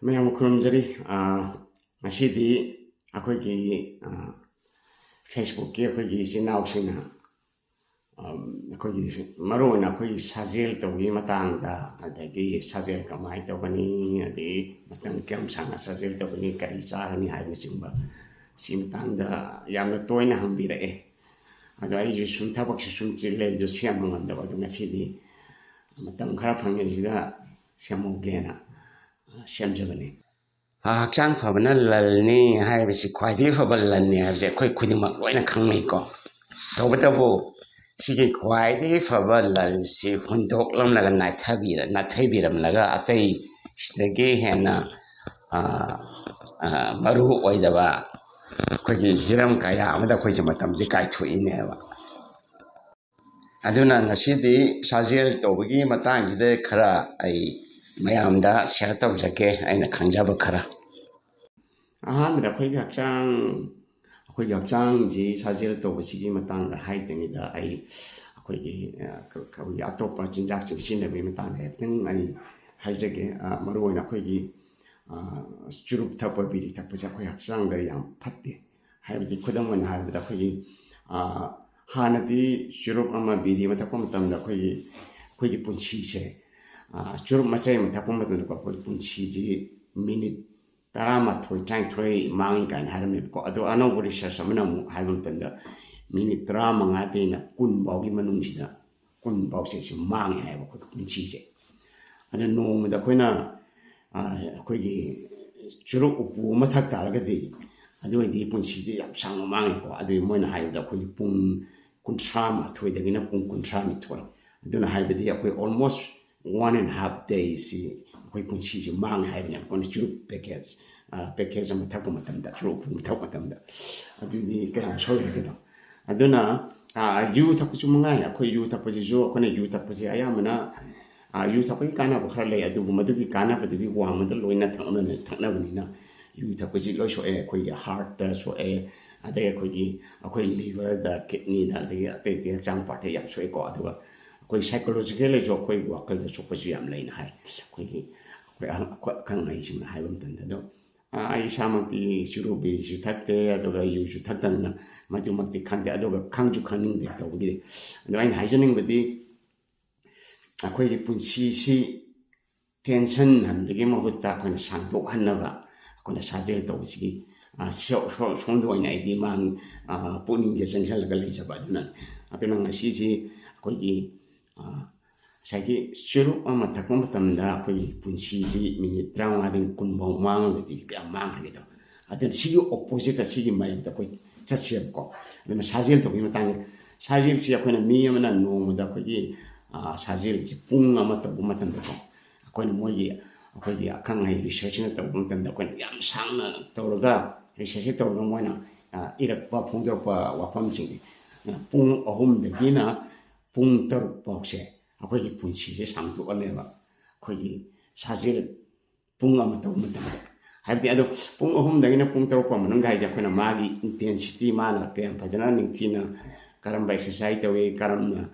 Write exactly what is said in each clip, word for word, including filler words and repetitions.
ꯃꯌꯥꯝ ꯈꯨꯔꯨꯝꯖꯔꯤ꯫ ꯑꯥ, ꯉꯁꯤꯗꯤ ꯑꯩꯈꯣꯏꯒꯤ, ꯑꯥ, Facebookꯀꯤ ꯑꯩꯈꯣꯏꯒꯤ ꯏꯆꯤꯟ ꯏꯅꯥꯎꯁꯤꯡꯅ, ꯑꯥ, ꯑꯩꯈꯣꯏꯒꯤ ꯃꯔꯨꯑꯣꯏꯅ ꯑꯩꯈꯣꯏꯒꯤ ꯁꯥꯖꯦꯜ ꯇꯧꯕꯒꯤ ꯃꯇꯥꯡꯗ, ꯑꯗꯒꯤ ꯁꯥꯖꯦꯜ ꯀꯃꯥꯏꯅ ꯇꯧꯒꯅꯤ, ꯑꯗꯒꯤ ꯃꯇꯝ ꯀꯌꯥꯝ ꯁꯥꯡꯅ ꯁꯥꯖꯦꯜ ꯇꯧꯒꯅꯤ, ꯀꯔꯤ ꯆꯥꯒꯅꯤ ꯍꯥꯏꯕꯅꯆꯤꯡꯕ, ꯁꯤ ꯃꯇꯥꯡꯗ ꯌꯥꯝꯅ ꯇꯣꯏꯅ ꯍꯪꯕꯤꯔꯛꯑꯦ꯫ ꯑꯗꯣ ꯑꯩꯁꯨ ꯁꯨꯝ ꯊꯕꯛꯁꯨ ꯁꯨꯝ ꯆꯤꯜꯂꯦ, ꯑꯗꯨ ꯁꯦꯝꯕ ꯉꯝꯗꯕ꯫ ꯑꯗꯣ ꯉꯁꯤꯗꯤ ꯃꯇꯝ ꯈꯔ ꯐꯪꯉꯤꯁꯤꯗ ꯁꯦꯝꯍꯧꯒꯦꯅ, ꯑ, ꯁꯦꯝꯖꯕꯅꯤ꯫ ꯍꯛꯆꯥꯡ ꯐꯕꯅ ꯂꯟꯅꯤ ꯍꯥꯏꯕꯁꯤ, ꯈ꯭ꯋꯥꯏꯗꯒꯤ ꯐꯕ ꯂꯟꯅꯤ ꯍꯥꯏꯕꯁꯦ ꯑꯩꯈꯣꯏ ꯈꯨꯗꯤꯡꯃꯛ ꯂꯣꯏꯅ ꯈꯪꯅꯩꯀꯣ꯫ ꯇꯧꯕꯇꯕꯨ ꯁꯤꯒꯤ ꯈ꯭ꯋꯥꯏꯗꯒꯤ ꯐꯕ ꯂꯟꯁꯤ ꯍꯨꯟꯗꯣꯛꯂꯝꯂꯒ ꯅꯥꯊꯕꯤꯔ-, ꯅꯥꯊꯩꯕꯤꯔꯝꯂꯒ ꯑꯇꯩ ꯁꯤꯗꯒꯤ ꯍꯦꯟꯅ, ꯑ, ꯑ, ꯃꯔꯨ ꯑꯣꯏꯗꯕ ꯑꯩꯈꯣꯏꯒꯤ ꯍꯤꯔꯝ ꯀꯌꯥ ꯑꯃꯗ ꯑꯩꯈꯣꯏꯁꯦ ꯃꯇꯝꯁꯦ ꯀꯥꯏꯊꯣꯛꯏꯅꯦꯕ꯫ ꯑꯗꯨꯅ ꯉꯁꯤꯗꯤ ꯁꯥꯖꯦꯜ ꯇꯧꯕꯒꯤ ꯃꯇꯥꯡꯁꯤꯗ ꯈꯔ ꯑꯩ ꯃꯌꯥꯝꯗ share ꯇꯧꯖꯒꯦ, ꯑꯩꯅ ꯈꯪꯖꯕ ꯈꯔ꯫ ꯑꯍꯥꯟꯕꯗ ꯑꯩꯈꯣꯏꯒꯤ ꯍꯛꯆꯥꯡ, ꯑꯩꯈꯣꯏꯒꯤ ꯍꯛꯆꯥꯡꯁꯤ ꯁꯥꯖꯦꯜ ꯇꯧꯕꯁꯤꯒꯤ ꯃꯇꯥꯡꯗ ꯍꯥꯏꯗ꯭ꯔꯤꯉꯩꯗ ꯑꯩ ꯑꯩꯈꯣꯏꯒꯤ, ꯑ, ꯀ-, ꯑꯩꯈꯣꯏꯒꯤ ꯑꯇꯣꯞꯄ ꯆꯤꯟꯖꯥꯛꯁꯤꯡ ꯁꯤꯖꯤꯟꯅꯕꯒꯤ ꯃꯇꯥꯡꯗ ꯍꯥꯏꯐꯦꯠꯇꯪ ꯑꯩ ꯍꯥꯏꯖꯒꯦ꯫ ꯑ, ꯃꯔꯨꯑꯣꯏꯅ ꯑꯩꯈꯣꯏꯒꯤ, ꯑ, ꯆꯨꯔꯨꯞ ꯊꯛꯄ, ꯕꯤꯔꯤ ꯊꯛꯄꯁꯦ ꯑꯩꯈꯣꯏ ꯍꯛꯆꯥꯡꯗ ꯌꯥꯝ ꯐꯠꯇꯦ꯫ ꯍꯥꯏꯕꯗꯤ ꯈꯨꯗꯝ ꯑꯣꯏꯅ ꯍꯥꯏꯔꯕꯗ ꯑꯩꯈꯣꯏꯒꯤ, ꯑ, ꯍꯥꯟꯅꯗꯤ ꯆꯨꯔꯨꯞ ꯑꯃ, ꯕꯤꯔꯤ ꯑꯃ ꯊꯛꯄ ꯃꯇꯝꯗ ꯑꯩꯈꯣꯏꯒꯤ, ꯑꯩꯈꯣꯏꯒꯤ ꯄꯨꯟꯁꯤꯁꯦ, ꯑ, ꯆꯨꯔꯨꯞ ꯃꯆꯩ ꯑꯃ ꯊꯛꯄ ꯃꯇꯝꯗꯀꯣ ꯑꯩꯈꯣꯏꯒꯤ ꯄꯨꯟꯁꯤꯁꯤ ꯃꯤꯅꯤꯠ ꯇꯔꯥꯃꯥꯊꯣꯏ, ꯇꯔꯥꯅꯤꯊꯣꯏ ꯃꯥꯡꯉꯤ ꯀꯥꯏꯅ ꯍꯥꯏꯔꯝꯃꯦꯕꯀꯣ꯫ ꯑꯗꯣ ꯑꯅꯧꯕ research ꯑꯃꯅ ꯑꯃꯨꯛ ꯍꯥꯏꯕ ꯃꯇꯝꯗ ꯃꯤꯅꯤꯠ ꯇꯔꯥꯃꯉꯥꯗꯩꯅ ꯀꯨꯟ ꯐꯥꯎꯒꯤ ꯃꯅꯨꯡꯁꯤꯗ, ꯀꯨꯟ ꯐꯥꯎꯁꯦ ꯁꯤ ꯃꯥꯡꯉꯦ ꯍꯥꯏꯌꯦꯕ ꯑꯩꯈꯣꯏꯒꯤ ꯄꯨꯟꯁꯤꯁꯦ꯫ ꯑꯗꯨ ꯅꯣꯡꯃꯗ ꯑꯩꯈꯣꯏꯅ, ꯑ, ꯑꯩꯈꯣꯏꯒꯤ ꯆꯨꯔꯨꯞ ꯎꯄꯨ ꯑꯃ ꯊꯛ ꯇꯥꯔꯒꯗꯤ ꯑꯗꯨ ꯑꯣꯏꯔꯗꯤ ꯄꯨꯟꯁꯤꯁꯦ ꯌꯥꯝ ꯁꯥꯡꯅ ꯃꯥꯡꯉꯦꯀꯣ꯫ ꯑꯗꯨꯒꯤ ꯃꯣꯏꯅ ꯍꯥꯏꯕꯗ ꯑꯩꯈꯣꯏꯒꯤ ꯄꯨꯡ ꯀꯨꯟꯊ꯭ꯔꯥ ꯃꯥꯊꯣꯏꯗꯒꯤꯅ ꯄꯨꯡ ꯀꯨꯟꯊ꯭ꯔꯥ ꯅꯤꯊꯣꯏ, ꯑꯗꯨꯅ ꯍꯥꯏꯕꯗꯤ ꯑꯩꯈꯣꯏ almost one and half day ꯁꯤ ꯑꯩꯈꯣꯏ ꯄꯨꯟꯁꯤꯁꯤ ꯃꯥꯡꯉꯦ ꯍꯥꯏꯕꯅꯦꯕ ꯑꯩꯈꯣꯏꯅ ꯆꯨꯔꯨꯞ package, ꯑ, package ꯑꯃ ꯊꯛꯄ ꯃꯇꯝꯗ, ꯆꯨꯔꯨꯞ ꯎꯄꯨ ꯑꯃ ꯊꯛꯄ ꯃꯇꯝꯗ꯫ ꯑꯗꯨꯗꯤ ꯀꯌꯥꯝ ꯁꯣꯏꯈ꯭ꯔꯒꯦꯗꯣ꯫ ꯑꯗꯨꯅ, ꯑ, ꯌꯨ ꯊꯛꯄꯁꯨ ꯃꯉꯥꯏ꯫ ꯑꯩꯈꯣꯏ ꯌꯨ ꯊꯛꯄꯁꯤꯁꯨ, ꯑꯩꯈꯣꯏꯅ ꯌꯨ ꯊꯛꯄꯁꯦ ꯑꯌꯥꯝꯕꯅ, ꯑ, ꯌꯨ ꯊꯛꯄꯒꯤ ꯀꯥꯟꯅꯕ ꯈꯔ ꯂꯩ, ꯑꯗꯨꯕꯨ ꯃꯗꯨꯒꯤ ꯀꯥꯟꯅꯕꯗꯨꯒꯤ ꯋꯥꯡꯃꯗ ꯂꯣꯏꯅ ꯊꯛꯅ-, ꯊꯛꯅꯕꯅꯤꯅ ꯌꯨ ꯊꯛꯄꯁꯤ ꯂꯣꯏ ꯁꯣꯛꯑꯦ꯫ ꯑꯩꯈꯣꯏꯒꯤ heartꯇ ꯁꯣꯛꯑꯦ, ꯑꯗꯩ ꯑꯩꯈꯣꯏꯒꯤ, ꯑꯩꯈꯣꯏ liverꯗ, kidneyꯗ, ꯑꯗꯒꯤ ꯑꯇꯩ ꯑꯇꯩ ꯍꯛꯆꯥꯡ partꯇ ꯌꯥꯝ ꯁꯣꯛꯑꯦꯀꯣ꯫ ꯑꯗꯨꯒ ꯑꯩꯈꯣꯏ psychologicallyꯁꯨ ꯑꯩꯈꯣꯏ ꯋꯥꯈꯜꯗ ꯁꯣꯛꯄꯁꯨ ꯌꯥꯝ ꯂꯩꯅ ꯍꯥꯏ꯫ ꯑꯩꯈꯣꯏꯒꯤ ꯑꯩꯈꯣꯏ ꯑꯍꯟ, ꯑꯩꯈꯣꯏ ꯑꯈꯪ ꯑꯍꯩꯁꯤꯡꯅ ꯍꯥꯏꯕ ꯃꯇꯝꯗ꯫ ꯑꯗꯣ ꯑ, ꯑꯩ ꯏꯁꯥꯃꯛꯇꯤ ꯆꯨꯔꯨꯞ ꯕꯤꯔꯤꯁꯨ ꯊꯛꯇꯦ, ꯑꯗꯨꯒ ꯌꯨꯁꯨ ꯊꯛꯇꯕꯅꯤꯅ ꯃꯗꯨꯃꯛꯇꯤ ꯈꯪꯗꯦ, ꯑꯗꯨꯒ ꯈꯪꯁꯨ ꯈꯪꯅꯤꯡꯗꯦ ꯇꯧꯕꯒꯤꯗꯤ꯫ ꯑꯗꯣ ꯑꯩꯅ ꯍꯥꯏꯖꯅꯤꯡꯕꯗꯤ, ꯑꯩꯈꯣꯏꯒꯤ ꯄꯨꯟꯁꯤꯁꯤ ꯇꯦꯟꯁꯟ ꯍꯟꯕꯒꯤ ꯃꯍꯨꯠꯇ ꯑꯩꯈꯣꯏꯅ ꯁꯥꯡꯗꯣꯛꯍꯟꯅꯕ ꯑꯩꯈꯣꯏꯅ ꯁꯥꯖꯦꯜ ꯇꯧꯕꯁꯤꯒꯤ, ꯑ, ꯁꯣ-, ꯁꯣ-, ꯁꯣꯝꯗ ꯑꯣꯏꯅ ꯑꯩꯗꯤ ꯃꯥꯡ-, ꯑ, ꯄꯨꯛꯅꯤꯡꯁꯦ ꯆꯪꯁꯤꯜꯂꯒ ꯂꯩꯖꯕ ꯑꯗꯨꯅꯅꯤ꯫ ꯑꯗꯨꯅ ꯉꯁꯤꯁꯤ ꯑꯩꯈꯣꯏꯒꯤ, ꯑ, ꯉꯁꯥꯏꯒꯤ ꯆꯨꯔꯨꯞ ꯑꯃ ꯊꯛꯄ ꯃꯇꯝꯗ ꯑꯩꯈꯣꯏꯒꯤ ꯄꯨꯟꯁꯤꯁꯤ ꯃꯤꯅꯤꯠ ꯇꯔꯥꯃꯉꯥꯗꯒꯤ ꯀꯨꯟ ꯐꯥꯎ ꯃꯥꯡꯉꯒꯗꯤ ꯀꯌꯥꯝ ꯃꯥꯡꯈ꯭ꯔꯒꯦꯗꯣ꯫ ꯑꯗꯨꯅ ꯁꯤꯒꯤ ꯑꯣꯄꯣꯖꯤꯠꯇ ꯁꯤꯒꯤ ꯃꯥꯌꯣꯛꯇ ꯑꯩꯈꯣꯏ ꯆꯠꯁꯦꯕꯀꯣ꯫ ꯑꯗꯨꯅ ꯁꯥꯖꯦꯜ ꯇꯧꯕꯒꯤ ꯃꯇꯥꯡꯗ, ꯁꯥꯖꯦꯜꯁꯤ ꯑꯩꯈꯣꯏꯅ ꯃꯤ ꯑꯃꯅ ꯅꯣꯡꯃꯗ ꯑꯩꯈꯣꯏꯒꯤ, ꯑ, ꯁꯥꯖꯦꯜꯁꯤ ꯄꯨꯡ ꯑꯃ ꯇꯧꯕ ꯃꯇꯝꯗꯀꯣ, ꯑꯩꯈꯣꯏꯅ ꯃꯣꯏꯒꯤ, ꯑꯩꯈꯣꯏꯒꯤ ꯑꯈꯪ ꯑꯍꯩ ꯔꯤꯁꯔꯆꯅ ꯇꯧꯕ ꯃꯇꯝꯗ ꯑꯩꯈꯣꯏꯅ ꯌꯥꯝ ꯁꯥꯡꯅ ꯇꯧꯔꯒ, ꯔꯤꯁꯔꯆꯁꯤ ꯇꯧꯔꯒ ꯃꯣꯏꯅ, ꯑ, ꯏꯔꯛꯄ, ꯐꯣꯡꯗꯣꯔꯛꯄ ꯋꯥꯐꯝꯁꯤꯡꯁꯦ, ꯑ, ꯄꯨꯡ ꯑꯍꯨꯝꯗꯒꯤꯅ ꯄꯨꯡ ꯇꯔꯨꯛ ꯐꯥꯎꯁꯦ ꯑꯩꯈꯣꯏꯒꯤ ꯄꯨꯟꯁꯤꯁꯦ ꯁꯥꯡꯗꯣꯛꯍꯜꯂꯦꯕ, ꯑꯩꯈꯣꯏꯒꯤ ꯁꯥꯖꯦꯜ ꯄꯨꯡ ꯑꯃ ꯇꯧꯕ ꯃꯇꯝꯗ꯫ ꯍꯥꯏꯕꯗꯤ ꯑꯗꯣ ꯄꯨꯡ ꯑꯍꯨꯝꯗꯒꯤꯅ ꯄꯨꯡ ꯇꯔꯨꯛ ꯐꯥꯎ ꯃꯅꯨꯡꯗ ꯍꯥꯏꯁꯦ ꯑꯩꯈꯣꯏꯅ ꯃꯥꯒꯤ ꯏꯟꯇꯦꯟꯁꯤꯇꯤ, ꯃꯥꯅ ꯀꯌꯥꯝ ꯐꯖꯅ ꯅꯤꯡꯊꯤꯅ ꯀꯔꯝꯕ ꯑꯦꯛꯁꯔꯁꯥꯏꯁ ꯇꯧꯏ, ꯀꯔꯝꯅ,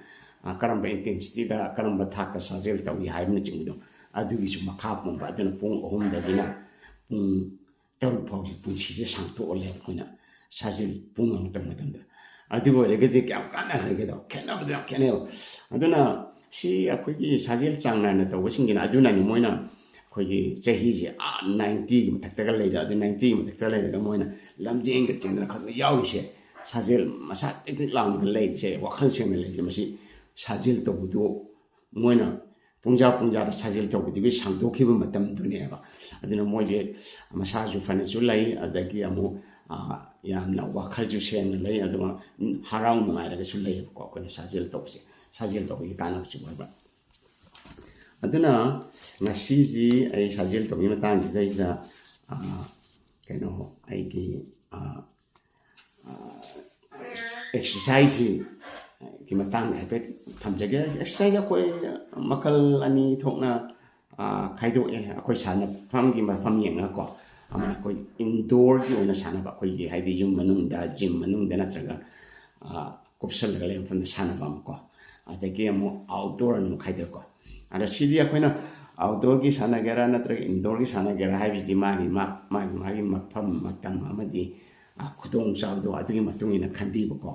ꯑ, ꯀꯔꯝꯕ ꯏꯟꯇꯦꯟꯁꯤꯇꯤꯗ, ꯀꯔꯝꯕ ꯊꯥꯛꯇ ꯁꯥꯖꯦꯜ ꯇꯧꯏ ꯍꯥꯏꯕꯅꯆꯤꯡꯕꯗꯣ, ꯑꯗꯨꯒꯤꯁꯨ ꯃꯈꯥ ꯄꯣꯟꯕ꯫ ꯑꯗꯨꯅ ꯄꯨꯡ ꯑꯍꯨꯝꯗꯒꯤꯅ ꯄꯨꯡ ꯇꯔꯨꯛ ꯐꯥꯎꯁꯤ ꯄꯨꯟꯁꯤꯁꯦ ꯁꯥꯡꯇꯣꯛꯍꯜꯂꯦ ꯑꯩꯈꯣꯏꯅ ꯁꯥꯖꯦꯜ ꯄꯨꯡ ꯑꯃ ꯇꯧꯕ ꯃꯇꯝꯗ꯫ ꯑꯗꯨ ꯑꯣꯏꯔꯒꯗꯤ ꯀꯌꯥꯝ ꯀꯥꯟꯅꯈ꯭ꯔꯒꯦꯗꯣ? ꯈꯦꯠꯅꯕꯗꯣ ꯌꯥꯝ ꯈꯦꯠꯅꯩꯕ꯫ ꯑꯗꯨꯅ ꯁꯤ ꯑꯩꯈꯣꯏꯒꯤ ꯁꯥꯖꯦꯜ ꯆꯥꯡ ꯅꯥꯏꯅ ꯇꯧꯕꯁꯤꯡꯁꯤꯅ, ꯑꯗꯨꯅꯅꯤ ꯃꯣꯏꯅ ꯑꯩꯈꯣꯏꯒꯤ ꯆꯍꯤꯁꯦ ꯑꯥ ꯅꯥꯏꯟꯇꯤꯒꯤ ꯃꯊꯛꯇꯒ ꯂꯩꯔꯦ, ꯑꯗꯨ ꯅꯥꯏꯟꯇꯤꯒꯤ ꯃꯊꯛꯇ ꯂꯩꯔꯒ ꯃꯣꯏꯅ ꯂꯝꯖꯦꯟꯒ ꯆꯦꯟꯗꯅ ꯈꯔ ꯈꯔ ꯌꯥꯎꯔꯤꯁꯦ, ꯁꯥꯖꯦꯜ ꯃꯁꯥ ꯇꯤꯛ ꯇꯤꯛ ꯂꯥꯎꯅꯒ ꯂꯩꯔꯤꯁꯦ, ꯋꯥꯈꯜ ꯁꯦꯡꯅ ꯂꯩꯔꯤꯁꯦ, ꯃꯁꯤ ꯁꯥꯖꯦꯜ ꯇꯧꯕꯗꯨ ꯃꯣꯏꯅ ꯄꯨꯡꯖꯥ ꯄꯨꯡꯖꯥꯗ ꯁꯥꯖꯦꯜ ꯇꯧꯕꯗꯨꯒꯤ ꯁꯥꯡꯗꯣꯛꯈꯤꯕ ꯃꯇꯝꯗꯨꯅꯦꯕ꯫ ꯑꯗꯨꯅ ꯃꯣꯏꯁꯦ ꯃꯁꯥꯁꯨ ꯐꯅꯁꯨ ꯂꯩ, ꯑꯗꯒꯤ ꯑꯃꯨꯛ, ꯑ, ꯌꯥꯝꯅ ꯋꯥꯈꯜꯁꯨ ꯁꯦꯡꯅ ꯂꯩ, ꯑꯗꯨꯒ ꯍꯔꯥꯎ ꯅꯨꯡꯉꯥꯏꯔꯒꯁꯨ ꯂꯩꯌꯦꯕꯀꯣ, ꯑꯩꯈꯣꯏꯅ ꯁꯥꯖꯦꯜ ꯇꯧꯕꯁꯦ, ꯁꯥꯖꯦꯜ ꯇꯧꯕꯒꯤ ꯀꯥꯟꯅꯕꯁꯨ ꯑꯣꯏꯕ꯫ ꯑꯗꯨꯅ ꯉꯁꯤꯁꯤ ꯑꯩ ꯁꯥꯖꯦꯜ ꯇꯧꯕꯒꯤ ꯃꯇꯥꯡꯁꯤꯗꯩꯁꯤꯗ, ꯑ, ꯀꯩꯅꯣ, ꯑꯩꯒꯤ, ꯑ, ꯑ, ꯑꯦꯛꯁꯔꯁꯥꯏꯖꯁꯤꯒꯤ ꯃꯇꯥꯡꯗ ꯍꯥꯏꯐꯦꯠ ꯊꯝꯖꯒꯦ꯫ ꯑꯦꯛꯁꯔꯁꯥꯏꯖ ꯑꯩꯈꯣꯏ ꯃꯈꯜ ꯑꯅꯤ ꯊꯣꯛꯅ, ꯑ, ꯈꯥꯏꯗꯣꯛꯑꯦ꯫ ꯑꯩꯈꯣꯏ ꯁꯥꯟꯅꯐꯝꯒꯤ ꯃꯐꯝ ꯌꯦꯡꯉꯒꯀꯣ, ꯑꯃꯅ ꯑꯩꯈꯣꯏ ꯏꯟꯗꯣꯔꯒꯤ ꯑꯣꯏꯅ ꯁꯥꯟꯅꯕ, ꯑꯩꯈꯣꯏꯒꯤ ꯍꯥꯏꯗꯤ ꯌꯨꯝ ꯃꯅꯨꯡꯗ, ꯖꯤꯝ ꯃꯅꯨꯡꯗ ꯅꯠꯇ꯭ꯔꯒ, ꯑ, ꯀꯨꯞꯁꯜꯂꯒ ꯂꯩꯕ ꯃꯐꯝꯗ ꯁꯥꯟꯅꯕ ꯑꯃꯀꯣ, ꯑꯗꯒꯤ ꯑꯃꯨꯛ ꯑꯥꯎꯠꯗꯣꯔ ꯑꯃꯨꯛ ꯈꯥꯏꯗꯣꯛꯀꯣ꯫ ꯑꯗ ꯁꯤꯗꯤ ꯑꯩꯈꯣꯏꯅ ꯑꯥꯎꯠꯗꯣꯔꯒꯤ ꯁꯥꯟꯅꯒꯦꯔꯥ ꯅꯠꯇ꯭ꯔꯒ ꯏꯟꯗꯣꯔꯒꯤ ꯁꯥꯟꯅꯒꯦꯔꯥ ꯍꯥꯏꯕꯁꯤꯗꯤ ꯃꯥꯒꯤ ꯃꯥ- ꯃꯥꯒꯤ ꯃꯥꯒꯤ ꯃꯐꯝ, ꯃꯇꯝ ꯑꯃꯗꯤ, ꯑ, ꯈꯨꯗꯣꯡꯆꯥꯕꯗꯣ ꯑꯗꯨꯒꯤ ꯃꯇꯨꯡ ꯏꯟꯅ ꯈꯟꯕꯤꯕꯀꯣ꯫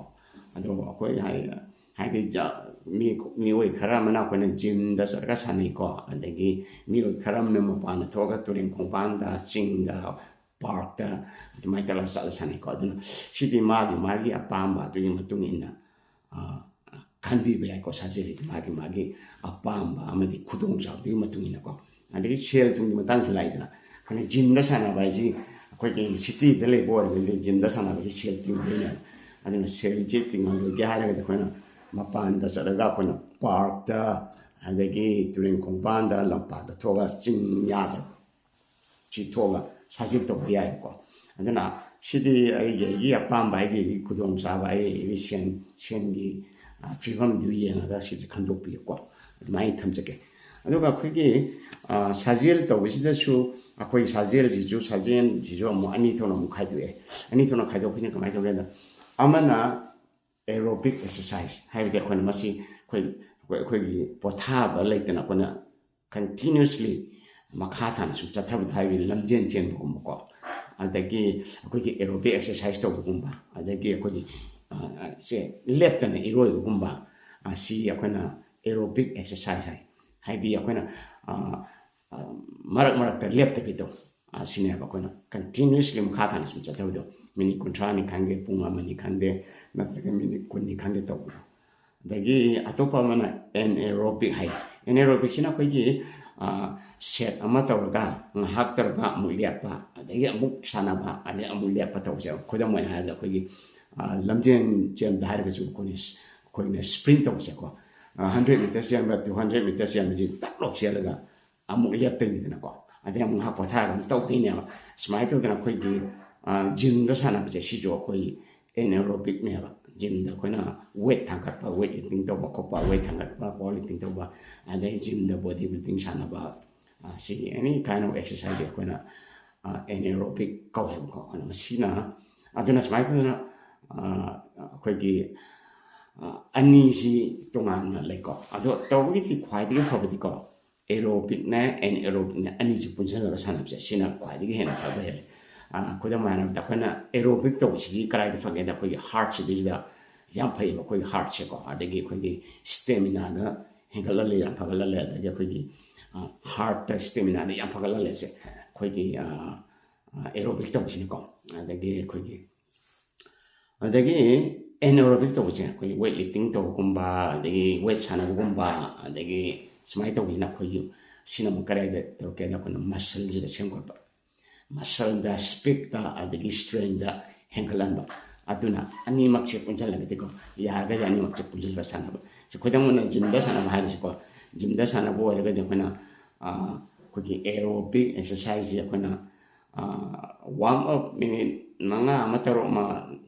ꯑꯗꯣ ꯑꯩꯈꯣꯏ ꯍꯥꯏ- ꯍꯥꯏꯗꯤ ꯖ- ꯃꯤ ꯃꯤꯑꯣꯏ ꯈꯔ ꯑꯃꯅ ꯑꯩꯈꯣꯏꯅ ꯖꯤꯝꯗ ꯆꯠꯂꯒ ꯁꯥꯟꯅꯩꯀꯣ, ꯑꯗꯒꯤ ꯃꯤꯑꯣꯏ ꯈꯔ ꯑꯃꯅ ꯃꯄꯥꯟꯗ ꯊꯣꯛꯑꯒ ꯇꯨꯔꯦꯟ ꯈꯣꯡꯕꯥꯟꯗ, ꯆꯤꯡꯗ, ꯄꯥꯔꯛꯇ ꯑꯗꯨꯃꯥꯏꯅ ꯇꯧꯔꯒ ꯆꯠꯂ ꯁꯥꯟꯅꯩꯀꯣ꯫ ꯑꯗꯨꯅ ꯁꯤꯗꯤ ꯃꯥꯒꯤ ꯃꯥꯒꯤ ꯑꯄꯥꯝꯕ ꯑꯗꯨꯒꯤ ꯃꯇꯨꯡ ꯏꯟꯅ, ꯑ, ꯈꯟꯕꯤꯕ ꯌꯥꯏꯀꯣ꯫ ꯁꯥꯖꯦꯜꯁꯤꯗꯤ ꯃꯥꯒꯤ ꯃꯥꯒꯤ ꯑꯄꯥꯝꯕ ꯑꯃꯗꯤ ꯈꯨꯗꯣꯡꯆꯥꯕꯗꯨꯒꯤ ꯃꯇꯨꯡ ꯏꯟꯅꯀꯣ꯫ ꯑꯗꯒꯤ ꯁꯦꯜ ꯊꯨꯝꯒꯤ ꯃꯇꯥꯡꯁꯨ ꯂꯥꯛꯏꯗꯅ, ꯑꯩꯈꯣꯏꯅ ꯖꯤꯝꯗ ꯁꯥꯟꯅꯕ ꯍꯥꯏꯁꯤ, ꯑꯩꯈꯣꯏꯒꯤ ꯁꯤꯇꯤꯗ ꯂꯩꯕ ꯑꯣꯏꯔꯒꯗꯤ ꯖꯤꯝꯗ ꯁꯥꯟꯅꯕꯁꯤ ꯁꯦꯜ ꯇꯤꯡꯗꯣꯏꯅꯦꯕ꯫ ꯑꯗꯨꯅ ꯁꯦꯜꯁꯤ ꯇꯤꯡꯍꯜꯂꯣꯏꯒꯦ ꯍꯥꯏꯔꯒꯗꯤ ꯑꯩꯈꯣꯏꯅ ꯃꯄꯥꯟꯗ ꯆꯠꯂꯒ ꯑꯩꯈꯣꯏꯅ ꯄꯥꯔꯛꯇ, ꯑꯗꯒꯤ ꯇꯨꯔꯦꯟ ꯈꯣꯡꯕꯥꯟꯗ, ꯂꯝꯄꯥꯛꯇ ꯊꯣꯛꯑꯒ ꯆꯤꯡꯌꯥꯗ ꯆꯤꯊꯣꯛꯑꯒ ꯁꯥꯖꯦꯜ ꯇꯧꯕ ꯌꯥꯏꯕꯀꯣ꯫ ꯑꯗꯨꯅ ꯁꯤꯗꯤ ꯑꯩꯒꯤ ꯑꯩꯒꯤ ꯑꯄꯥꯝꯕ, ꯑꯩꯒꯤ ꯑꯩꯒꯤ ꯈꯨꯗꯣꯡꯆꯥꯕ, ꯑꯩ ꯑꯩꯒꯤ ꯁꯦꯟ ꯁꯦꯟꯒꯤ, ꯑ, ꯐꯤꯕꯝꯗꯨ ꯌꯦꯡꯉꯒ ꯁꯤꯁꯦ ꯈꯟꯗꯣꯛꯄꯤꯌꯨꯀꯣ꯫ ꯑꯗꯨꯃꯥꯏꯅ ꯊꯝꯖꯒꯦ꯫ ꯑꯗꯨꯒ ꯑꯩꯈꯣꯏꯒꯤ, ꯑ, ꯁꯥꯖꯦꯜ ꯇꯧꯕꯁꯤꯗꯁꯨ ꯑꯩꯈꯣꯏ ꯁꯥꯖꯦꯜꯁꯤꯁꯨ ꯁꯥꯖꯦꯜꯁꯤꯁꯨ ꯑꯃꯨꯛ ꯑꯅꯤ ꯊꯣꯛꯅ ꯑꯃꯨꯛ ꯈꯥꯏꯗꯣꯛꯑꯦ꯫ ꯑꯅꯤ ꯊꯣꯛꯅ ꯈꯥꯏꯗꯣꯛꯄꯁꯤꯅ ꯀꯃꯥꯏꯅ ꯇꯧꯒꯦ ꯍꯥꯏꯗ, ꯑꯃꯅ aerobic exercise ꯍꯥꯏꯕꯗꯤ ꯑꯩꯈꯣꯏꯅ ꯃꯁꯤ ꯑꯩꯈꯣꯏ ꯑꯩꯈꯣꯏ- ꯑꯩꯈꯣꯏꯒꯤ ꯄꯣꯊꯥꯕ ꯂꯩꯇꯅ ꯑꯩꯈꯣꯏꯅ continuously ꯃꯈꯥ ꯇꯥꯅ ꯁꯨꯝ ꯆꯠꯊꯕꯗ, ꯍꯥꯏꯕꯗꯤ ꯂꯝꯖꯦꯟ ꯆꯦꯟꯕꯒꯨꯝꯕꯀꯣ, ꯑꯗꯒꯤ ꯑꯩꯈꯣꯏꯒꯤ aerobic exercise ꯇꯧꯕꯒꯨꯝꯕ, ꯑꯗꯒꯤ ꯑꯩꯈꯣꯏꯒꯤ, ꯑ, ꯁꯦ ꯂꯦꯞꯇꯅ ꯏꯔꯣꯏꯕꯒꯨꯝꯕ, ꯑ, ꯁꯤ ꯑꯩꯈꯣꯏꯅ aerobic exercise ꯍꯥꯏ꯫ ꯍꯥꯏꯗꯤ ꯑꯩꯈꯣꯏꯅ, ꯑ, ꯑ, ꯃꯔꯛ ꯃꯔꯛꯇ ꯂꯦꯞꯇꯕꯤꯗꯣ, ꯑ, ꯁꯤꯅꯦꯕ ꯑꯩꯈꯣꯏꯅ continuously ꯃꯈꯥ ꯇꯥꯅ ꯁꯨꯝ ꯆꯠꯊꯕꯗꯣ, ꯃꯤꯅꯤꯠ ꯀꯨꯟꯊ꯭ꯔꯥꯅꯤ ꯈꯪꯗꯦ, ꯄꯨꯡ ꯑꯃꯅꯤ ꯈꯪꯗꯦ, ꯅꯠꯇ꯭ꯔꯒ ꯃꯤꯅꯤꯠ ꯀꯨꯟꯅꯤ ꯈꯪꯗꯦ ꯇꯧꯕꯗꯣ꯫ ꯑꯗꯒꯤ ꯑꯇꯣꯞꯄ ꯑꯃꯅ anaerobic ꯍꯥꯏ꯫ Anaerobicꯁꯤꯅ ꯑꯩꯈꯣꯏꯒꯤ, ꯑ, set ꯑꯃ ꯇꯧꯔꯒ ꯉꯥꯏꯍꯥꯛ ꯇꯧꯔꯒ ꯑꯃꯨꯛ ꯂꯦꯞꯄ, ꯑꯗꯒꯤ ꯑꯃꯨꯛ ꯁꯥꯟꯅꯕ, ꯑꯗꯩ ꯑꯃꯨꯛ ꯂꯦꯞꯄ ꯇꯧꯕꯁꯦ꯫ ꯈꯨꯗꯝ ꯑꯣꯏꯅ ꯍꯥꯏꯔꯕꯗ ꯑꯩꯈꯣꯏꯒꯤ, ꯑ, ꯂꯝꯖꯦꯟ ꯆꯦꯟꯕꯗ ꯍꯥꯏꯔꯒꯁꯨ ꯑꯩꯈꯣꯏꯅ ꯁ- ꯑꯩꯈꯣꯏꯅ sprint ꯇꯧꯕꯁꯦꯀꯣ꯫ ꯑ, hundred metres ꯆꯦꯟꯕ, two hundred metres ꯆꯦꯟꯕꯁꯤ ꯇꯛ ꯂꯥꯎ ꯆꯦꯜꯂꯒ ꯑꯃꯨꯛ ꯂꯦꯞꯇꯣꯏꯅꯤꯗꯅꯀꯣ꯫ ꯑꯗꯩ ꯑꯃꯨꯛ ꯉꯥꯏꯍꯥꯛ ꯄꯣꯊꯥꯔꯒ ꯑꯃꯨꯛ ꯇꯧꯗꯣꯏꯅꯦꯕ꯫ ꯁꯨꯃꯥꯏꯅ ꯇꯧꯗꯅ ꯑꯩꯈꯣꯏꯒꯤ, ꯑ, gymꯗ ꯁꯥꯟꯅꯕꯁꯦ ꯁꯤꯁꯨ ꯑꯩꯈꯣꯏ anaerobicꯅꯦꯕ꯫ Gymꯗ ꯑꯩꯈꯣꯏꯅ weight ꯊꯥꯡꯒꯠꯄ, weight lifting ꯇꯧꯕ ꯈꯣꯠꯄ, weight ꯊꯥꯡꯒꯠꯄ, power lifting ꯇꯧꯕ, ꯑꯗꯩ gymꯗ body building ꯁꯥꯟꯅꯕ, ꯑ, ꯁꯤꯒꯤ any kind of exercise ꯑꯩꯈꯣꯏꯅ, ꯑ, anaerobic ꯀꯧꯋꯦꯕꯀꯣ꯫ ꯑꯗꯨꯅ ꯃꯁꯤꯅ, ꯑꯗꯨꯅ ꯁꯨꯃꯥꯏꯅ ꯇꯧꯗꯅ, ꯑ, ꯑꯩꯈꯣꯏꯒꯤ, ꯑ, ꯑꯅꯤꯁꯤ ꯇꯣꯉꯥꯟꯅ ꯂꯩꯀꯣ꯫ ꯑꯗꯣ ꯇꯧꯕꯒꯤꯗꯤ ꯈ꯭ꯋꯥꯏꯗꯒꯤ ꯐꯕꯗꯤꯀꯣ, ꯑꯦꯔꯣꯕꯤꯛꯅꯦ ꯑꯦꯟ ꯑꯦꯔꯣꯕꯤꯛꯅꯦ ꯑꯅꯤꯁꯤ ꯄꯨꯟꯁꯤꯜꯂꯒ ꯁꯥꯟꯅꯕꯁꯦ ꯁꯤꯅ ꯈ꯭ꯋꯥꯏꯗꯒꯤ ꯍꯦꯟꯅ ꯐꯕ ꯍꯦꯜꯂꯤ꯫ ꯈꯨꯗꯝ ꯑꯣꯏꯅ ꯍꯥꯏꯔꯕꯗ ꯑꯩꯈꯣꯏꯅ ꯑꯦꯔꯣꯕꯤꯛ ꯇꯧꯕꯁꯤꯗꯤ ꯀꯗꯥꯏꯗ ꯐꯒꯦꯗ ꯑꯩꯈꯣꯏꯒꯤ ꯍꯥꯔꯠꯁꯤꯗꯩꯁꯤꯗ ꯌꯥꯝ ꯐꯩꯌꯦꯕ ꯑꯩꯈꯣꯏꯒꯤ ꯍꯥꯔꯠꯁꯦꯀꯣ꯫ ꯑꯗꯒꯤ ꯑꯩꯈꯣꯏꯒꯤ ꯁ꯭ꯇꯦꯃꯤꯅꯥꯗ ꯍꯦꯟꯒꯠꯍꯜꯂꯦ, ꯌꯥꯝ ꯐꯒꯠꯍꯜꯂꯦ꯫ ꯑꯗꯒꯤ ꯑꯩꯈꯣꯏꯒꯤ ꯍꯥꯔꯠꯇ ꯁ꯭ꯇꯦꯃꯤꯅꯥꯗ ꯌꯥꯝ ꯐꯒꯠꯍꯜꯂꯦ ꯁꯦ ꯑꯩꯈꯣꯏꯒꯤ ꯑꯦꯔꯣꯕꯤꯛ ꯇꯧꯕꯁꯤꯅꯀꯣ꯫ ꯑꯗꯒꯤ ꯑꯩꯈꯣꯏꯒꯤ ꯑꯗꯒꯤ ꯑꯦꯅꯦꯔꯣꯕꯤꯛ ꯇꯧꯕꯁꯦ ꯑꯩꯈꯣꯏꯒꯤ ꯋꯦꯠ ꯂꯤꯐꯇꯤꯡ ꯇꯧꯕꯒꯨꯝꯕ, ꯑꯗꯒꯤ ꯋꯦꯠ ꯁꯥꯟꯅꯕꯒꯨꯝꯕ, ꯑꯗꯒꯤ ꯁꯨꯃꯥꯏꯅ ꯇꯧꯕꯁꯤꯅ ꯑꯩꯈꯣꯏꯒꯤ ꯁꯤꯅ ꯑꯃꯨꯛ ꯀꯗꯥꯏꯗ ꯇꯧꯔꯛꯀꯦꯗ ꯑꯩꯈꯣꯏꯅ ꯃꯁꯜꯁꯤꯗ ꯁꯦꯝꯒꯠꯄ꯫ ꯃꯁꯜꯗ ꯁ꯭ꯄꯤꯠꯇ ꯑꯗꯒꯤ ꯁ꯭ꯇꯔꯦꯡꯗ ꯍꯦꯟꯒꯠꯍꯟꯕ꯫ ꯑꯗꯨꯅ ꯑꯅꯤꯃꯛꯁꯦ ꯄꯨꯟꯁꯤꯜꯂꯒꯗꯤꯀꯣ, ꯌꯥꯔꯒꯗꯤ ꯑꯅꯤꯃꯛꯁꯦ ꯄꯨꯟꯁꯤꯜꯂꯒ ꯁꯥꯟꯅꯕ꯫ ꯁꯤ ꯈꯨꯗꯝ ꯑꯣꯏꯅ ꯖꯤꯝꯗ ꯁꯥꯟꯅꯕ ꯍꯥꯏꯔꯤꯁꯤꯀꯣ, ꯖꯤꯝꯗ ꯁꯥꯟꯅꯕ ꯑꯣꯏꯔꯒꯗꯤ ꯑꯩꯈꯣꯏꯅ ꯑꯩꯈꯣꯏꯒꯤ ꯑꯦꯔꯣꯕꯤꯛ ꯑꯦꯛꯁꯔꯁꯥꯏꯖꯁꯤ ꯑꯩꯈꯣꯏꯅ ꯋꯥꯔꯝ ꯑꯞ ꯃꯤꯅꯤꯠ ꯃꯉꯥ ꯑꯃ ꯇꯔꯨꯛ ꯑꯃ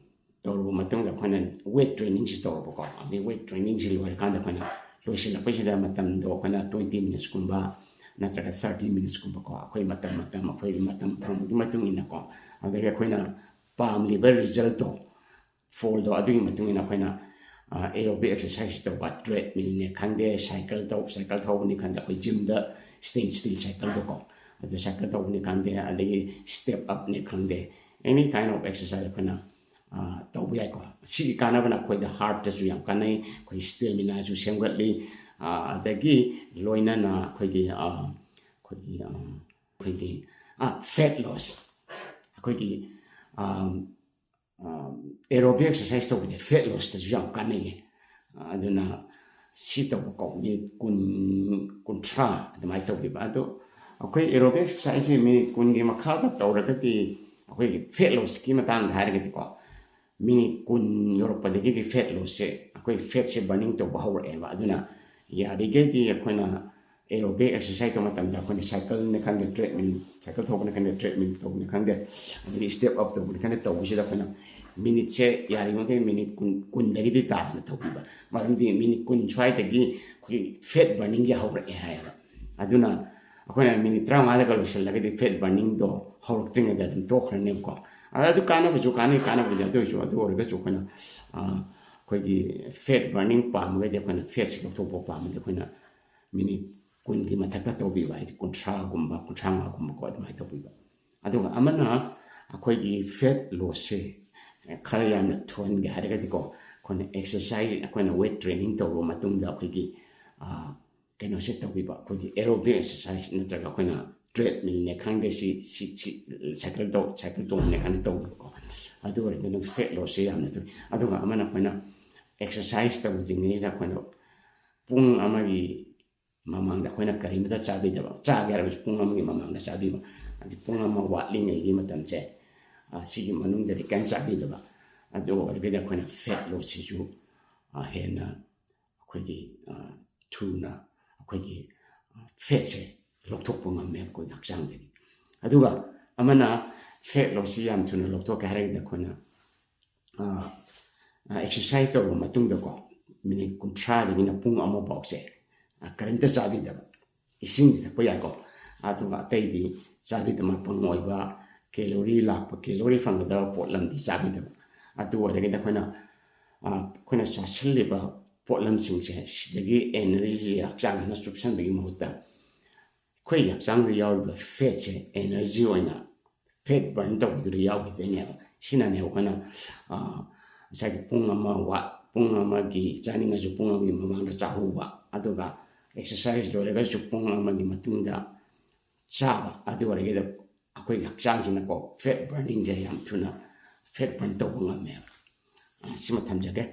ꯇꯧꯔꯕ ꯃꯇꯨꯡꯗ ꯑꯩꯈꯣꯏꯅ ꯋꯦꯠ ꯇ꯭ꯔꯦꯅꯤꯡꯁꯤ ꯇꯧꯔꯕꯀꯣ꯫ ꯑꯗꯩ ꯋꯦꯠ ꯇ꯭ꯔꯦꯅꯤꯡꯁꯤ ꯂꯣꯏꯔꯀꯥꯟꯗ ꯑꯩꯈꯣꯏꯅ ꯂꯣꯏꯁꯤꯜꯂꯛꯄꯁꯤꯗ ꯃꯇꯝꯗꯣ ꯑꯩꯈꯣꯏꯅ ꯇ꯭ꯋꯦꯟꯇꯤ ꯃꯤꯅꯤꯠꯁꯀꯨꯝꯕ ꯅꯠꯇ꯭ꯔꯒ ꯊꯥꯔꯇꯤ ꯃꯤꯅꯤꯠꯁꯀꯨꯝꯕꯀꯣ, ꯑꯩꯈꯣꯏ ꯃꯇꯝ ꯃꯇꯝ ꯑꯩꯈꯣꯏꯒꯤ ꯃꯇꯝ ꯐꯪꯕꯒꯤ ꯃꯇꯨꯡ ꯏꯟꯅꯀꯣ꯫ ꯑꯗꯒꯤ ꯑꯩꯈꯣꯏꯅ ꯄꯥꯝꯂꯤꯕ ꯔꯤꯖꯜꯇꯣ, ꯐꯣꯜꯗꯣ, ꯑꯗꯨꯒꯤ ꯃꯇꯨꯡ ꯏꯟꯅ ꯑꯩꯈꯣꯏꯅ ꯑꯦꯔꯣꯕꯤꯛ ꯑꯦꯛꯁꯔꯁꯥꯏꯁ ꯇꯧꯕ, ꯇ꯭ꯔꯦꯗꯃꯤꯜꯅꯦ ꯈꯪꯗꯦ, ꯁꯥꯏꯀꯜ ꯇꯧ ꯁꯥꯏꯀꯜ ꯊꯧꯕꯅꯤ ꯈꯪꯗꯦ, ꯑꯩꯈꯣꯏ ꯖꯤꯝꯗ ꯁ꯭ꯇꯦꯟ ꯁ꯭ꯇꯤꯜ ꯁꯥꯏꯀꯜꯗꯣꯀꯣ, ꯑꯗꯨ ꯁꯥꯏꯀꯜ ꯊꯧꯕꯅꯤ ꯈꯪꯗꯦ, ꯑꯗꯒꯤ ꯁ꯭ꯇꯦꯞ ꯑꯞꯅꯦ ꯈꯪꯗꯦ, ꯑꯦꯅꯤ ꯀꯥꯏꯟ ꯑꯣꯐ ꯑꯦꯛꯁꯔꯁꯥꯏꯁ ꯑꯩꯈꯣꯏꯅ ꯇꯧꯕ ꯌꯥꯏꯀꯣ꯫ ꯁꯤꯒꯤ ꯀꯥꯟꯅꯕꯅ ꯑꯩꯈꯣꯏꯗ ꯍꯥꯔꯠꯇꯁꯨ ꯌꯥꯝ ꯀꯥꯟꯅꯩ, ꯑꯩꯈꯣꯏ ꯁ꯭ꯇꯦꯃꯤꯅꯥꯁꯨ ꯁꯦꯝꯒꯠꯂꯤ꯫ ꯑꯗꯒꯤ ꯂꯣꯏꯅꯅ ꯑꯩꯈꯣꯏꯒꯤ ꯑꯩꯈꯣꯏꯒꯤ ꯑꯩꯈꯣꯏꯒꯤ ꯐꯦꯠ ꯂꯣꯁ, ꯑꯩꯈꯣꯏꯒꯤ ꯑꯦꯔꯣꯕꯤꯛ ꯑꯦꯛꯁꯔꯁꯥꯏꯁ ꯇꯧꯕꯁꯦ ꯐꯦꯠ ꯂꯣꯁꯇꯁꯨ ꯌꯥꯝ ꯀꯥꯟꯅꯩꯌꯦ꯫ ꯑꯗꯨꯅ ꯁꯤ ꯇꯧꯕ ꯀꯧꯕ ꯃꯤꯅꯤꯠ ꯀꯨꯟ, ꯀꯨꯟꯊ꯭ꯔꯥ ꯑꯗꯨꯃꯥꯏꯅ ꯇꯧꯕꯤꯕ꯫ ꯑꯗꯣ ꯑꯩꯈꯣꯏ ꯑꯦꯔꯣꯕꯤꯛ ꯑꯦꯛꯁꯔꯁꯥꯏꯁꯁꯦ ꯃꯤꯅꯤꯠ ꯀꯨꯟꯒꯤ ꯃꯈꯥꯗ ꯇꯧꯔꯒꯗꯤ ꯑꯩꯈꯣꯏꯒꯤ ꯐꯦꯠ ꯂꯣꯁꯀꯤ ꯃꯇꯥꯡꯗ ꯍꯥꯏꯔꯒꯗꯤꯀꯣ, ꯃꯤꯅꯤꯠ ꯀꯨꯟ ꯌꯧꯔꯛꯄꯗꯒꯤꯗꯤ ꯐꯦꯠ ꯂꯣꯁꯁꯦ, ꯑꯩꯈꯣꯏ ꯐꯦꯠꯁꯦ ꯕꯔꯅꯤꯡ ꯇꯧꯕ ꯍꯧꯔꯛꯑꯦꯕ꯫ ꯑꯗꯨꯅ ꯌꯥꯔꯤꯈꯩꯗꯤ ꯑꯩꯈꯣꯏꯅ ꯑꯦꯔꯣꯕꯤꯛ ꯑꯦꯛꯁꯔꯁꯥꯏꯁ ꯇꯧꯕ ꯃꯇꯝꯗ ꯑꯩꯈꯣꯏꯅ ꯁꯥꯏꯀꯜꯅꯤ ꯈꯪꯗꯦ, ꯇ꯭ꯔꯦꯗꯃꯤꯜ, ꯁꯥꯏꯀꯜ ꯊꯧꯕꯅꯤ ꯈꯪꯗꯦ, ꯇ꯭ꯔꯦꯗꯃꯤꯜ ꯇꯧꯕꯅꯤ ꯈꯪꯗꯦ, ꯑꯗꯒꯤ ꯁ꯭ꯇꯦꯞ ꯑꯞ ꯇꯧꯕꯅꯤ ꯈꯪꯗꯦ, ꯇꯧꯕꯁꯤꯗ ꯑꯩꯈꯣꯏꯅ ꯃꯤꯅꯤꯠꯁꯦ ꯌꯥꯔꯤꯃꯈꯩ ꯃꯤꯅꯤꯠ ꯀꯨꯟ, ꯀꯨꯟꯗꯒꯤꯗꯤ ꯇꯥꯗꯅ ꯇꯧꯕꯤꯕ꯫ ꯃꯔꯝꯗꯤ ꯃꯤꯅꯤꯠ ꯀꯨꯟ ꯁ꯭ꯋꯥꯏꯗꯒꯤ ꯑꯩꯈꯣꯏꯒꯤ ꯐꯦꯠ ꯕꯔꯅꯤꯡꯁꯦ ꯍꯧꯔꯛꯑꯦ ꯍꯥꯏꯌꯦꯕ꯫ ꯑꯗꯨꯅ ꯑꯩꯈꯣꯏꯅ ꯃꯤꯅꯤꯠ ꯇꯔꯥꯃꯉꯥꯗꯒ ꯂꯣꯏꯁꯤꯜꯂꯒꯗꯤ ꯐꯦꯠ ꯕꯔꯅꯤꯡꯗꯣ ꯍꯧꯔꯛꯇ꯭ꯔꯤꯉꯩꯗ ꯑꯗꯨꯝ ꯇꯣꯛꯈ꯭ꯔꯅꯦꯕꯀꯣ꯫ ꯑꯗ ꯑꯗꯨ ꯀꯥꯟꯅꯕꯁꯨ ꯀꯥꯟꯅꯩ, ꯀꯥꯟꯅꯕꯗꯤ꯫ ꯑꯗꯨ ꯑꯣꯏꯔꯁꯨ, ꯑꯗꯨ ꯑꯣꯏꯔꯒꯁꯨ ꯑꯩꯈꯣꯏꯅ ꯑꯩꯈꯣꯏꯒꯤ ꯐꯦꯠ ꯕꯔꯅꯤꯡ ꯄꯥꯝꯃꯒꯗꯤ, ꯑꯩꯈꯣꯏꯅ ꯐꯦꯠꯁꯦ ꯂꯧꯊꯣꯛꯄ ꯄꯥꯝꯃꯗꯤ ꯑꯩꯈꯣꯏꯅ ꯃꯤꯅꯤꯠ ꯀꯨꯟꯒꯤ ꯃꯊꯛꯇ ꯇꯧꯕꯤꯕ, ꯍꯥꯏꯗꯤ ꯀꯨꯟꯊ꯭ꯔꯥꯒꯨꯝꯕ, ꯀꯨꯟꯊ꯭ꯔꯥ ꯃꯉꯥꯒꯨꯝꯕꯀꯣ, ꯑꯗꯨꯃꯥꯏꯅ ꯇꯧꯕꯤꯕ꯫ ꯑꯗꯨꯒ ꯑꯃꯅ ꯑꯩꯈꯣꯏꯒꯤ fat lossꯁꯦ ꯈꯔ ꯌꯥꯝꯅ ꯊꯨꯍꯟꯒꯦ ꯍꯥꯏꯔꯒꯗꯤꯀꯣ, ꯑꯩꯈꯣꯏꯅ exercise, ꯑꯩꯈꯣꯏꯅ weight training ꯇꯧꯔꯕ ꯃꯇꯨꯡꯗ ꯑꯩꯈꯣꯏꯒꯤ, ꯑ, ꯀꯩꯅꯣꯁꯦ ꯇꯧꯕꯤꯕ, ꯑꯩꯈꯣꯏꯒꯤ aerobic exercise ꯅꯠꯇ꯭ꯔꯒ ꯑꯩꯈꯣꯏꯅ treadmillꯅꯦ ꯈꯪꯗꯦ, ꯁꯤ, ꯁꯤ, ꯁꯤ, cycle ꯇꯧ-, cycle ꯇꯣꯡꯕꯅꯦ ꯈꯪꯗꯦ ꯇꯧꯕꯀꯣ꯫ ꯑꯗꯨ ꯑꯣꯏꯔꯒꯅ fat lossꯁꯦ ꯌꯥꯝꯅ ꯊꯨꯏ꯫ ꯑꯗꯨꯒ ꯑꯃꯅ ꯑꯩꯈꯣꯏꯅ exercise ꯇꯧꯗ꯭ꯔꯤꯉꯩꯁꯤꯗ ꯑꯩꯈꯣꯏꯅ ꯄꯨꯡ ꯑꯃꯒꯤ ꯃꯃꯥꯡꯗ ꯑꯩꯈꯣꯏꯅ ꯀꯔꯤꯃꯇ ꯆꯥꯕꯤꯗꯕ, ꯆꯥꯒꯦ ꯍꯥꯏꯔꯕꯁꯨ ꯄꯨꯡ ꯑꯃꯒꯤ ꯃꯃꯥꯡꯗ ꯆꯥꯕꯤꯕ, ꯑꯗꯤ ꯄꯨꯡ ꯑꯃ ꯋꯥꯠꯂꯤꯉꯩꯒꯤ ꯃꯇꯝꯁꯦ, ꯑ, ꯁꯤꯒꯤ ꯃꯅꯨꯡꯗꯗꯤ ꯀꯔꯤꯝ ꯆꯥꯕꯤꯗꯕ꯫ ꯑꯗꯨ ꯑꯣꯏꯔꯒꯗꯤ ꯑꯩꯈꯣꯏꯅ fat lossꯁꯤꯁꯨ, ꯑ, ꯍꯦꯟꯅ ꯑꯩꯈꯣꯏꯒꯤ, ꯑ, ꯊꯨꯅ ꯑꯩꯈꯣꯏꯒꯤ, ꯑ, fatꯁꯦ ꯂꯧꯊꯣꯛꯄ ꯉꯝꯃꯦ ꯑꯩꯈꯣꯏꯒꯤ ꯍꯛꯆꯥꯡꯗꯒꯤ꯫ ꯑꯗꯨꯒ ꯑꯃꯅ fat lossꯁꯤ ꯌꯥꯝ ꯊꯨꯅ ꯂꯧꯊꯣꯛꯀꯦ ꯍꯥꯏꯔꯒꯗꯤ ꯑꯩꯈꯣꯏꯅ, ꯑ, ꯑ, exercise ꯇꯧꯔꯕ ꯃꯇꯨꯡꯗꯀꯣ, minute ꯀꯨꯟꯊ꯭ꯔꯥꯗꯒꯤꯅ ꯄꯨꯡ ꯑꯃ ꯐꯥꯎꯁꯦ, ꯑ, ꯀꯔꯤꯝꯇ ꯆꯥꯕꯤꯗꯕ, ꯏꯁꯤꯡꯗꯤ ꯊꯛꯄ ꯌꯥꯏꯀꯣ, ꯑꯗꯨꯒ ꯑꯇꯩꯗꯤ ꯆꯥꯕꯤꯗꯕ, ꯃꯄꯪ ꯑꯣꯏꯕ, calorie ꯂꯥꯛꯄ, calorie ꯐꯪꯒꯗꯕ ꯄꯣꯠꯂꯝꯗꯤ ꯆꯥꯕꯤꯗꯕ꯫ ꯑꯗꯨ ꯑꯣꯏꯔꯒꯗꯤ ꯑꯩꯈꯣꯏꯅ, ꯑ, ꯑꯩꯈꯣꯏꯅ ꯆꯥꯁꯤꯜꯂꯤꯕ ꯄꯣꯠꯂꯝꯁꯤꯡꯁꯦ, ꯁꯤꯗꯒꯤ energy ꯍꯛꯆꯥꯡꯁꯤꯅ ꯆꯨꯞꯁꯤꯟꯕꯒꯤ ꯃꯍꯨꯠꯇ ꯑꯩꯈꯣꯏꯒꯤ ꯍꯛꯆꯥꯡꯗ ꯌꯥꯎꯔꯤꯕ fatꯁꯦ energy ꯑꯣꯏꯅ fat burn ꯇꯧꯕꯗꯨꯗ ꯌꯥꯎꯈꯤꯗꯣꯏꯅꯦꯕ꯫ ꯁꯤꯅꯅꯦ ꯑꯩꯈꯣꯏꯅ, ꯑ, ꯉꯁꯥꯏꯒꯤ ꯄꯨꯡ ꯑꯃ ꯋꯥ-, ꯄꯨꯡ ꯑꯃꯒꯤ ꯆꯥꯅꯤꯡꯉꯁꯨ ꯄꯨꯡ ꯑꯃꯒꯤ ꯃꯃꯥꯡꯗ ꯆꯥꯍꯧꯕ, ꯑꯗꯨꯒ exercise ꯂꯣꯏꯔꯒꯁꯨ ꯄꯨꯡ ꯑꯃꯒꯤ ꯃꯇꯨꯡꯗ ꯆꯥꯕ, ꯑꯗꯨ ꯑꯣꯏꯔꯒꯗꯤ ꯑꯩꯈꯣꯏꯒꯤ ꯍꯛꯆꯥꯡꯁꯤꯅꯀꯣ fat burningꯁꯦ ꯌꯥꯝ ꯊꯨꯅ fat burn ꯇꯧꯕ ꯉꯝꯃꯦꯕ꯫ ꯑ, ꯁꯤꯃ ꯊꯝꯖꯒꯦ꯫